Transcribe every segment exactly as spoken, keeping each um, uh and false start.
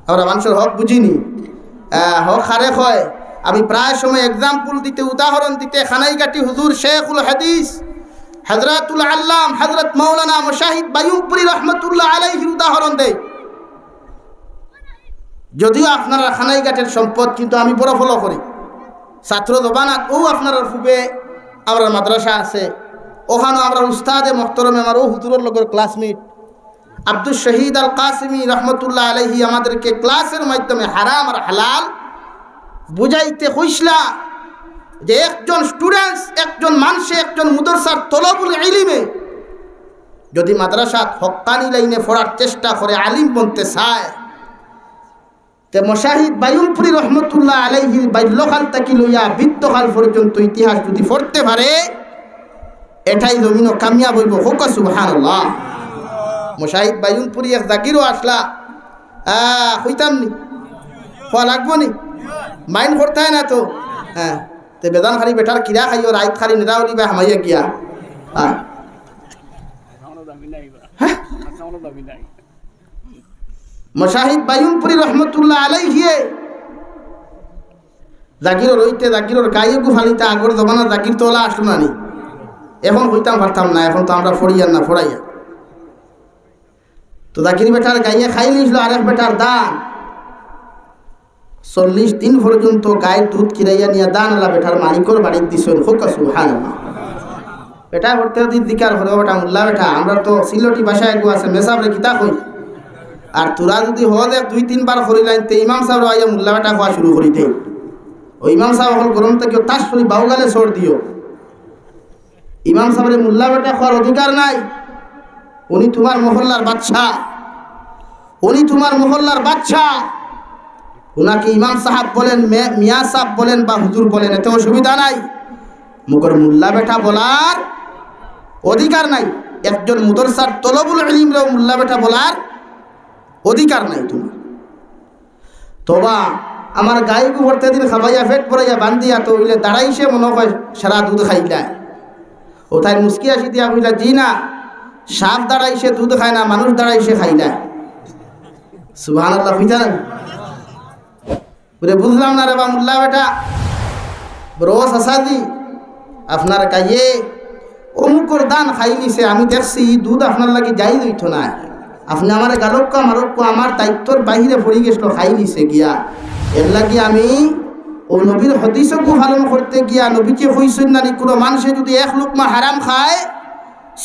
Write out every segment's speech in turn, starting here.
আমরা মানষর হক বুঝিনি। আহ, হক হারে কয়। আমি প্রায় সময় এক্সাম্পল দিতে, উদাহরণ দিতে, খানাইঘাটি হুজুর শেখুল হাদিস হযরতুল আল্লাম হযরত মাওলানা মুশাহিদ বায়ুমপুরী রহমতুল্লাহ আলাইহির উদাহরণ দেই। যদিও আপনারা খানাইঘাটের সম্পদ, কিন্তু আমি বড় ফলো করি। ছাত্র জমানাত ও আপনারার পূর্বে আমরার মাদ্রাসা আছে, ওখানো আমরার উস্তাদে মোহতরমে আমার ও হুজুরর লগর ক্লাসমেট আব্দুস শহীদ আল কাসিমি রহমতুল্লাহ আলাইহি আমাদেরকে ক্লাসের মাধ্যমে হারাম আর হালাল বুঝাইতে কইছলা যে একজন স্টুডেন্টস, একজন মানষে, একজন মুদরসার তলবুল ইলিমে যদি মাদ্রাসাত হক্কানি লাইনে পড়ার চেষ্টা করে, আলিম বনতে চায়, তে মুশাহিদ বায়ুমপুরী রহমতুল্লাহ আলাইহির বাল্যকাল থাকি লইয়া বৃদ্ধকাল পর্যন্ত ইতিহাস যদি পড়তে পারে, এটাই জমিনো কামিয়াব অইবো। কউক্কা সুবহানাল্লাহ। মুশাহিদ বায়ুমপুরী এক জাগিরো আছলা, আহ, কইতাম নি? কওয়া লাগবো নি? মাইন্ড করতায় না তো? হ্যাঁ, তে বেজান খালি বেটার কিরা খাইও, রাইত খালি নেদা অলি বা হামাইয়া গিয়া। হ্যাঁ। হ্যাঁ? মুশাহিদ বায়ুমপুরী রহমতুল্লাহ আলাইহিয়ে জাগিরো রইতে জাগিরোর গাইয়ে গু ফালিতা। আগর জমানা জাগির তো ওলা আসলো না নি। এখন কইতাম পারতাম না, এখন তো আমরা ফড়িয়ার না ফড়াইয়া। তো জাগির বেটার গাইয়ে খাই নিছিল আরেক বেটার ধান। চল্লিশ দিন পর্যন্ত গাইর দুধ কিরাইয়া নিয়া ধান আলা বেটার মালিকর বাড়িত দিছইন। কউক্কা সুবহানাল্লাহ। বেটা করতে যদি জিকার করে, "ও বেটা, মোল্লা বেটা, আমরা তো সিলটি ভাষায় এগু আছে, মেসাবরে কিতা কই? আর তোরা যদি হজ এক দুই তিনবার করিলাইন, তে ইমাম সাবরে আইয়া মোল্লা বেটা কওয়া শুরু করি দেই।" ও ইমাম সাব অকল গরম থাকিও, তাস করি বাউগালে চড় দিও। ইমাম সাবরে মোল্লা বেটা কওয়ার অধিকার নাই। উনি তোমার মহল্লার বাদশা, উনি তোমার মহল্লার বাদশা। উনাকে ইমাম সাহাব বলেন, মে-, মিয়া সাব বলেন বা হুজুর বলেন, এতে অসুবিধা নাই। মগর মোল্লা বেটা বলার অধিকার নাই। একজন মুদরসার তলবুল ইলিমরেও মোল্লা বেটা বলার অধিকার নাই তোমার। তোবা, আমার গাইগু পরতে দিন খাবাইয়া, পেট ভরাইয়া বান্ধিয়া তো অইলে দাঁড়াইছে মনো কয় সারা দুধ খাইলায়। ও তাইর মুস্কি আসি দিয়া কইলা, "জি না, সাপ দাঁড়াইছে দুধ খায় না, মানুষ দাঁড়াইছে খাইলায়।" সুবহানাল্লাহ কইতা না? বুলে, "বুঝলাম না রে বা মোল্লা বেটা, বড় চাচাজি, আপনার গাইয়ে অমুকর ধান খাই নিছে, আমি দেখছি, ই দুধ আপনার লাগি জায়েজ অইতো নায়। আপনে আমারে গালউক্কা মারউক্কা, আমার দায়িত্বর বাহিরে পড়ি গেছিল, খাই নিছে গিয়া। এর লাগি আমি ও নবীর হাদিসগু পালন করতে গিয়া, নবীজি কইছইন না নি, কুনু মানষে যুদি এক লুকমা হারাম খায়,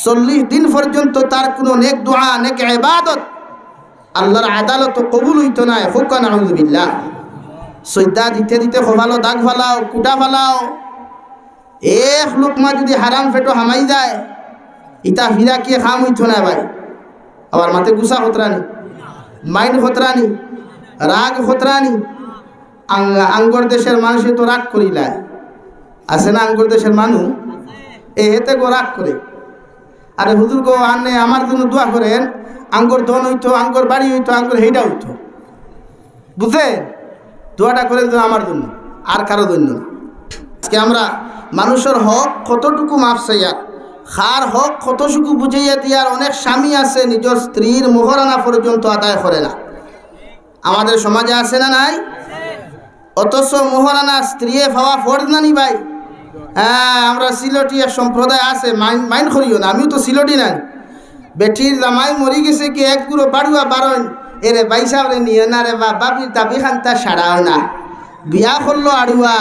চল্লিশ দিন পর্যন্ত তার কুনু নেক দোয়া, নেক ইবাদত আল্লার আদালতো কবুল অইতো নায়।" কউক্কা নাউজুবিল্লাহ। সইজদা দিতে দিতে কপালো দাগ ফালাও, কুটা ফালাও। এক লুকমা যুদি হারাম পেটো হামাই যায়, ইতা ফিরা কিয়ে কাম অইতো নায় ভাই। আবার মাতে গুসা খতরানি, মাইন্ড খতরানি, রাগ খতরানি। আং-, আঙ্গর দেশের মানষে তো রাগ করিলায়, আছে না আঙ্গর দেশের মানুষ? এ হেতে গো রাগ করে, "আরে হুজুর গো, আনে আমার জন্য দোয়া করেন, আঙ্গর ধন অইতো, আঙ্গর বাড়ি অইতো, আঙ্গর হেইডা অইতো।" বুঝে? দোয়াটা করেন তো আমার জন্য, আর কারো জন্য না। আজকে আমরা মানুষর হক কতটুকু মাফ চাইয়া, কার হক কতটুকু বুঝাইয়া দিয়ার, অনেক স্বামী আছে নিজর স্ত্রীর মোহরানা পর্যন্ত আদায় করে না। আমাদের সমাজে আছে না নাই? অথচ মোহরানা স্ত্রীয়ে পাওয়া ফরজ না নি ভাই? হ্যাঁ, আমরা সিলটি এক সম্প্রদায় আছে, মাইন, মাইন করিও না, আমিও তো সিলটি নাই। বেটির জামাই মরি গেছে কি এক গুঁড়ো বাড়ুয়া বারইন, এরে ভাইসাবরে নিও না রে বা, ভাবির দাবি খান্তা সারাও না। বিয়া করলো আড়ুয়া,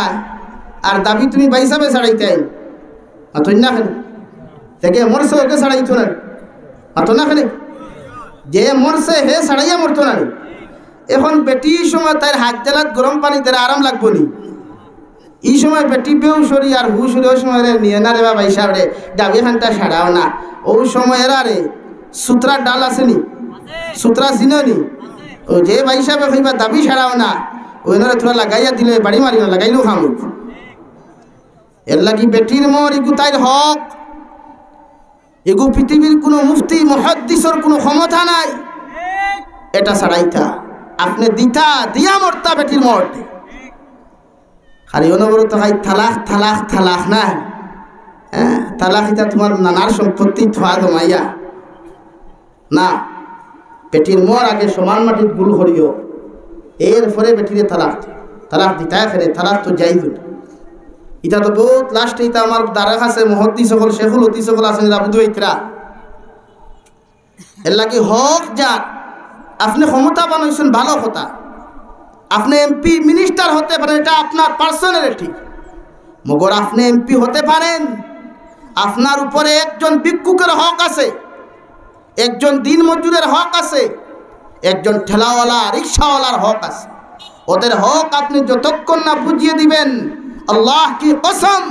আর দাবি তুমি ভাইসাবে সারাইতায়। মাতইন না কেনে? তে কে মরছে ওকে সারাইতো না, মাতো না কেনে? যে মরছে হে সারাইয়া মরতো না নি। এখন বেটি ই সময় তাইর হাত জালাত গরম পানি দিলে আরাম লাগবো নি? ই সময় বেটি বেহুশ অরি আর হুশ অরি, ওই সময় রে নিও না রে বা ভাইসাবরে, দাবি খান্তা সারাও না। ওই সময় এরা রে, সুতরা ডাল আছে নি? সুতরা চিনো নি? ও যে ভাইসাবে কইবা দাবি সারাও না, ওই নরে থুড়া লাগাইয়া দিলে বাড়ি মারি না, লাগাইলেও খামুক। এর লাগি বেটির মোর ইগু তাইর হক, ইগু পৃথিবীর কুনু মুফতি মুহাদ্দিসর কুনু ক্ষমতা নাই এটা ছাড়াইতা। আপনে দিতা, দিয়া মরতা বেটির মোর। খালি অনবরত খাই তালাক, তালাক, তালাক না? হ্যাঁ, তালাক ইতা তোমার নানার সম্পত্তি থোয়া জমাইয়া। না, বেটির মোর আগে সমান মাটিত গুল করিও। এরপরে বেটিরে তালাক, তালাক দিতায় কেনে, তালাক তো জায়েজ। ইটা তো বউত লাস্টে, ইটা আমার দ্বারা কাছে মুহাদ্দিস অকল, শেখুল হাদিস অকল আছইন, ইতা বুঝাইতরা। এরলাগি হক যার, আপনে ক্ষমতাবান অইছইন, ভালা কথা। আপনে এমপি, মিনিস্টার হতে পারেন, ইটা আপনার পার্সোনালিটি। মগর আপনে এমপি হতে পারেন, আপনার উপরে একজন ভিক্ষুকের হক আছে, একজন দিনমজুরের হক আছে, একজন ঠেলাওয়ালা, রিক্সাওয়ালার হক আছে। ওদের হক আপনে যতক্ষণ না বুঝিয়ে দিবেন, আল্লাহ কি কসম,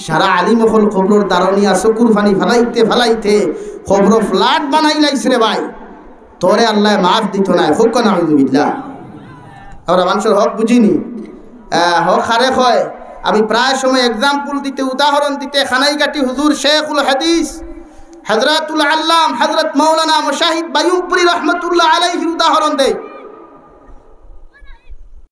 সারা আলিম অকল কবরর দারো নিয়া চকুর পানি ফালাইতে ফালাইতে কবরো ফ্ল্যাট বানাইলাইছে রে ভাই, তোরে আল্লায় মাফ দিতো নায়। কউক্কা নাউজুবিল্লাহ। আমরা মানষর হক বুঝিনি, আহ, হক কারে কয়। আমি প্রায় সময় এক্সাম্পল দিতে, উদাহরণ দিতে, কানাইঘাটি হুজুর শেখুল হাদিস হযরতুল আল্লাম হযরত মাওলানা মুজাহিদ বায়ুমপুরী রহমতুল্লাহ আলাইহির উদাহরণ দেই।